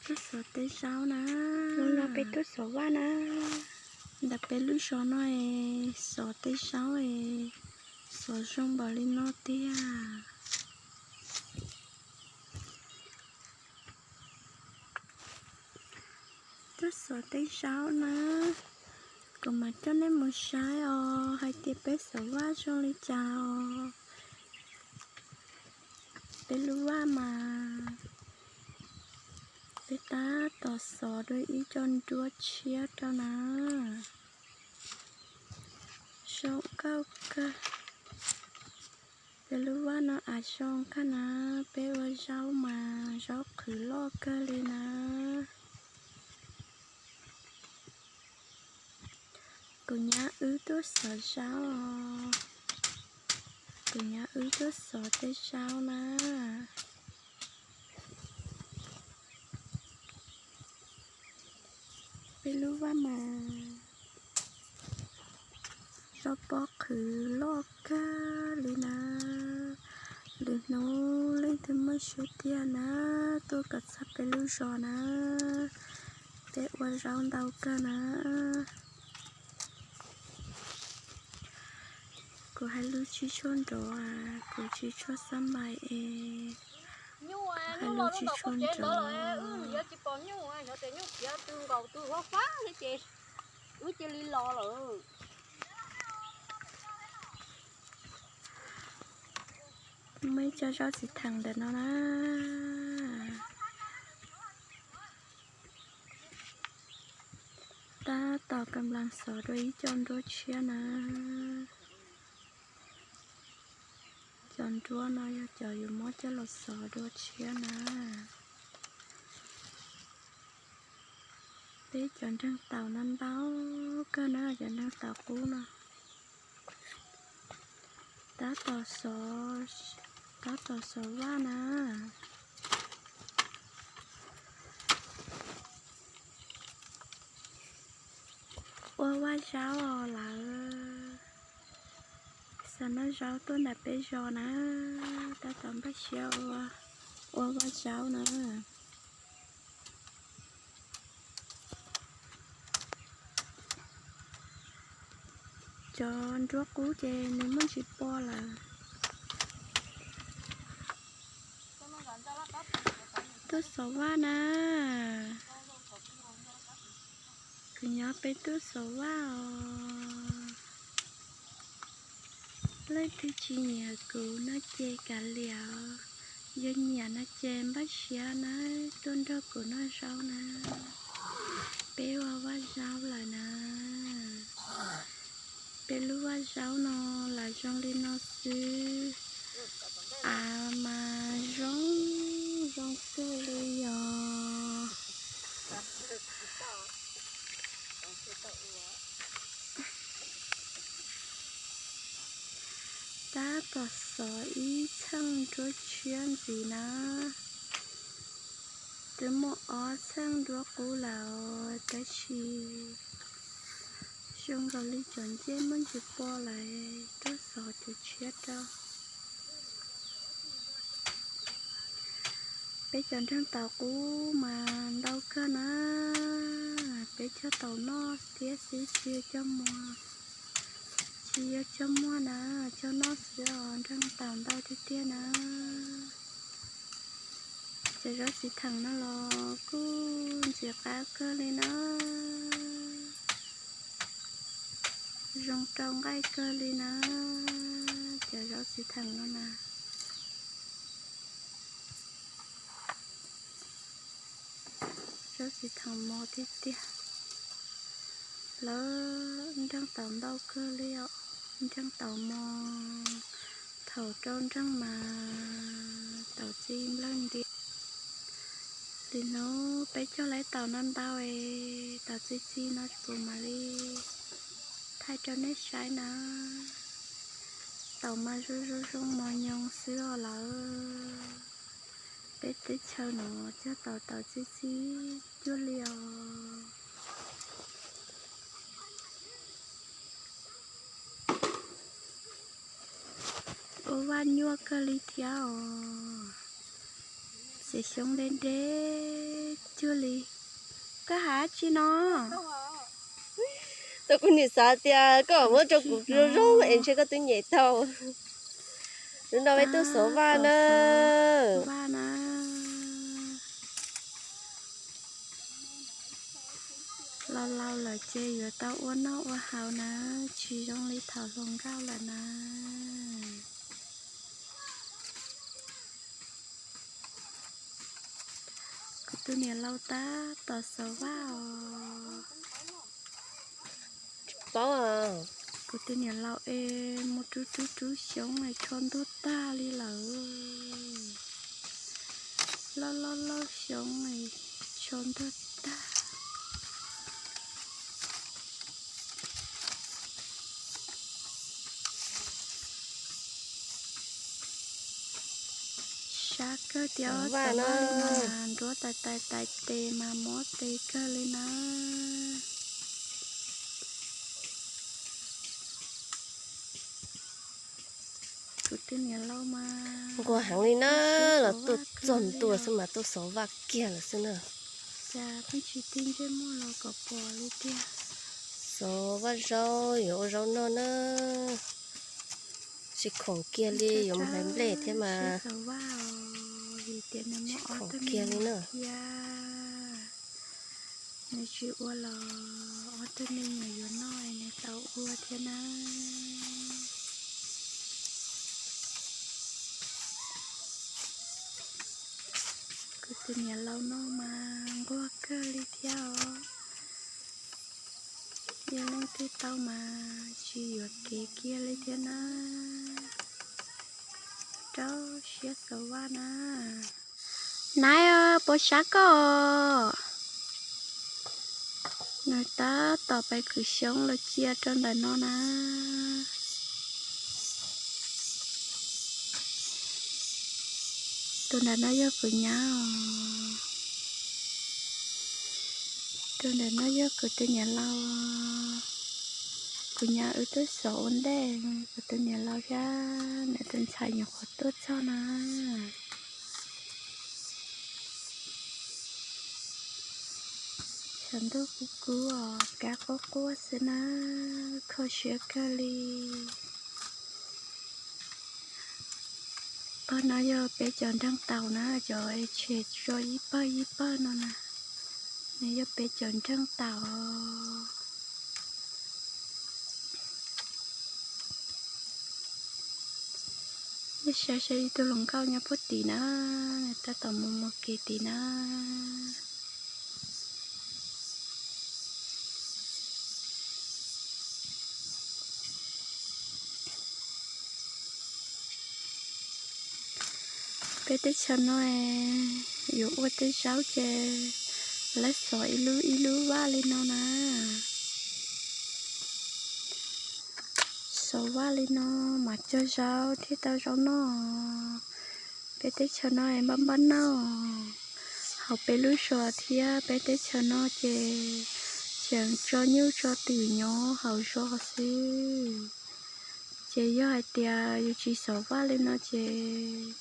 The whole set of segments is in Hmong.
Tuaj xov tej zaub na. Hnub no peb tuaj xov vaj na. Ntawm peb lub zos no es xov tej zaub es xov zoo npaum li no tiag. Tuaj xov tej zaub na, kuv mam coj nej mus saib os hais tias peb xov vaj zoo li cas os. Peb lub vaj mas peb tab tom xov dua ib co nruab tshiab rau na. Zoo nkauj kawg. Peb lub vaj no av zoo kawg na, peb ua zaub mas zaub qhwv loj kawg li na. Kuv nyab wb tuaj xov zaub os. Kuv nyab wb tuaj xov tej zaub na. Peb lub vaj mas zaub pob qhwv loj kawg li na. Lwm hnub leej twg muaj siab tiag na, tuaj kom txog peb lub zos na, peb ua zaub ntau kawg na. Kuv hais lus tsis tshua nrov, kuv tsis tshua xab npais es hais lus tsis tshua nrov. Muaj ib co zaub txiv theem ntawm no na. Tab tom kam las xov dua ib co nruab tshiab na. Cov nruab no yog cov yuav muab coj los xov dua tshiab na. Peb cov nreeg taus no ntau kawg na, cov nreeg taus qub no. Tab tom xov, tab tom xov vaj na. Ua vaj zaub os lawv. Xav noj zaub tuaj ntawm peb zos na, tab tom npaj siab ua vaj zaub na. Cov nruab qub ces nws muaj ntsis pua lawm. Tuaj xov vaj na. Kuv nyob peb tuaj xov vaj os. Leej twg tsis nyiam kuv no ces kav liam, yog nyiam no ces npaj siab na, tuaj nrog kuv noj zaub na. Peb ua vaj zaub lawm na. Peb lub vaj zaub no lam zoo li no xwb. Av mas zoo, zoo kawg li yog. Tab tom xov ib txheej nruab tshiab ntxiv na. Twb muaj ob txheej nruab qub lawm tab sis zoo nkaus li cov ncej muaj ntsis pua lawm, tuaj xov cov tshiab rau. Peb cov nreeg taus qub mas ntau kawg na, peb cog taus noj thiab xwb, tsis yog cog muag, tsis yog cog muag na, cog noj xwb os, nreeg taus ntau tiag tiag na. Cov zaub txiv theem no los kuj ntxim qab kawg li na, zoo rau nqaij kawg li na, cov zaub txiv theem no na. Zaub txiv theem mos tiag tiag. Lawv nreeg taus ntau kawg li os, nreeg taus mos, thaum rau nreeg mas taus txi nplawg nti. Lwm hnub peb cog lawv taus no ntau es taus txi txi no kuv mam li thaij rau nej saib na. Taus mas zoo zoo zoo mos nyoos xwb os lawv. Peb teb chaws no cog taus taus txi txi cuag li os. Ua vaj nyuaj kawg li thiab os. Txiv xyoob deb deb cuag li. Koj hais dab tsi no? Tau kuv nim xav tias koj muab rau kuv zoo zoo es ntshe koj twb nyem tau. Hnub no peb tuaj xov vaj na. Laus laus lawm ces yuav tau ua noj ua haus na, tsis zoo li thaum hluas nkauj lawm na. Kuv tus niam laus tab tom xov vaj os. Kuv tus niam laus es mus rub rub rub xyoob es tsho ntuag tag li lawm. Loj loj loj xyoob es tsho ntuag tag. Sab kawg tiag, xov vaj li no mas nruab tais tais tais tes mas mob tes kawg li na. Kuv tus niam laus mas nquag heev li na, los tuaj txog ntua xwb mas tuaj xov vaj kiag lawm xwb na. Cas pheej tsis tig ntsej muag los kom pom li tiag. Xov vaj zaub yuav ua zaub noj na. Tsis khoom kiag li, yuav mus hlais nplej thiab mas. Xov vaj os, vim tias nws muaj ob tug me nyuam thiab. Nws tsis ua los ob tug me nyuam yuav noj nws tau ua thiab na. Kuv tus niam laus no mas nquag kawg li thiab os. Yog leej twg tau mas tsis yuam kev kiag li thiab na. Rau siab xov vaj na. Naiv, puas sab koj? Nws tab tom pais kwv xyoob los cia rau ntawm no na. Tus ntawm no yog kuv nyab os. Tus ntawm no yog kuv tus niam laus. Kuv nyab wb twb xov ua ntej, kuv tus niam laus thiab nws tus ntxhais nyuam qhuav tuaj txog na. Saum ntuj kub kub os, kab quaj quaj xwb na, kho siab kawg li. Pawg no yog peb cov nreeg taus na, cov tshem tso ib pawg ib pawg no na. Nws yog peb cov nreeg taus. Nej saib saib ib tug hluas nkauj nyob puag tim na, nws tab tom mus mus kev tim na. Peb teb chaws no yuav ua tej zaub ces lawv xov ib lub ib lub vaj li no na. Xov vaj li no mas cog zaub thiaj tau zaub noj. Peb teb chaws no npaj npaj noj. Hauv peb lub zos thiab peb teb chaws no ces tseem tso nyuj tso twm nyob hauv zos xwb. Ces yog hais tias yus tsis xov vaj li no ces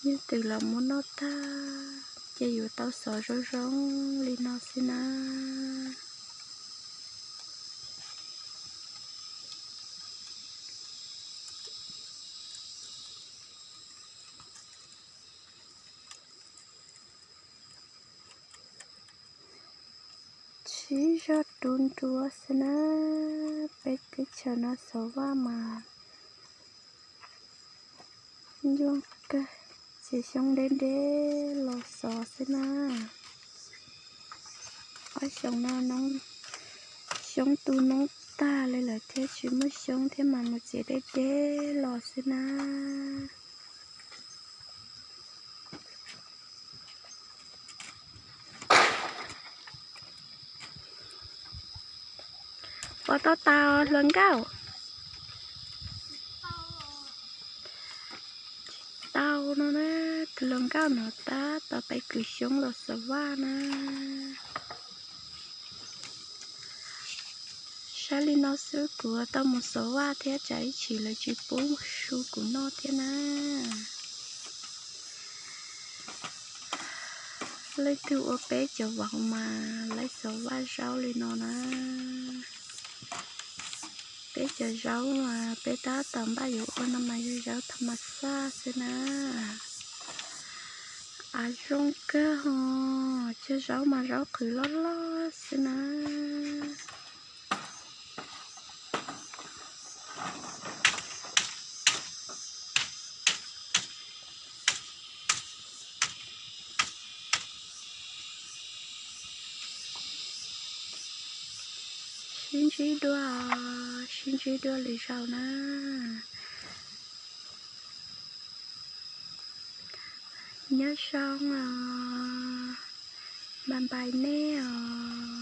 nyuj twm los muab noj tag, ces yuav tau xov zoo zoo li no xwb na. Tsis zog rub nruab xwb na, peb teb chaws no xov vaj mas ncuag kawg, txiv xyoob deb deb los xov xwb na. Ob xyoo no xyoob tu noob tag li lawm thiab tsis muaj xyoob thiab mas mus txiav deb deb los xwb na. Puas tau tas hluas nkauj? Tau no na, tus hluas nkauj no tab tom pais kwv xyoob los xov vaj na. Saib li no xwb kuv tau mus xov vaj thiab tsam ib chim lawv tsis pub su kuv noj thiab na. Leej twg ua peb cov vauv mas laib xov vaj zaub li no na. Peb cov zaub mas peb tab tom npaj yuav ua no mas yog zaub tha mas xaj xwb na. Av zoo kawg ho, cog zaub mas zaub qhwv loj loj xwb na. Sib ntsib dua, sib ntsib dua lwm zaus na. Nyob zoo os, npais npais nej os.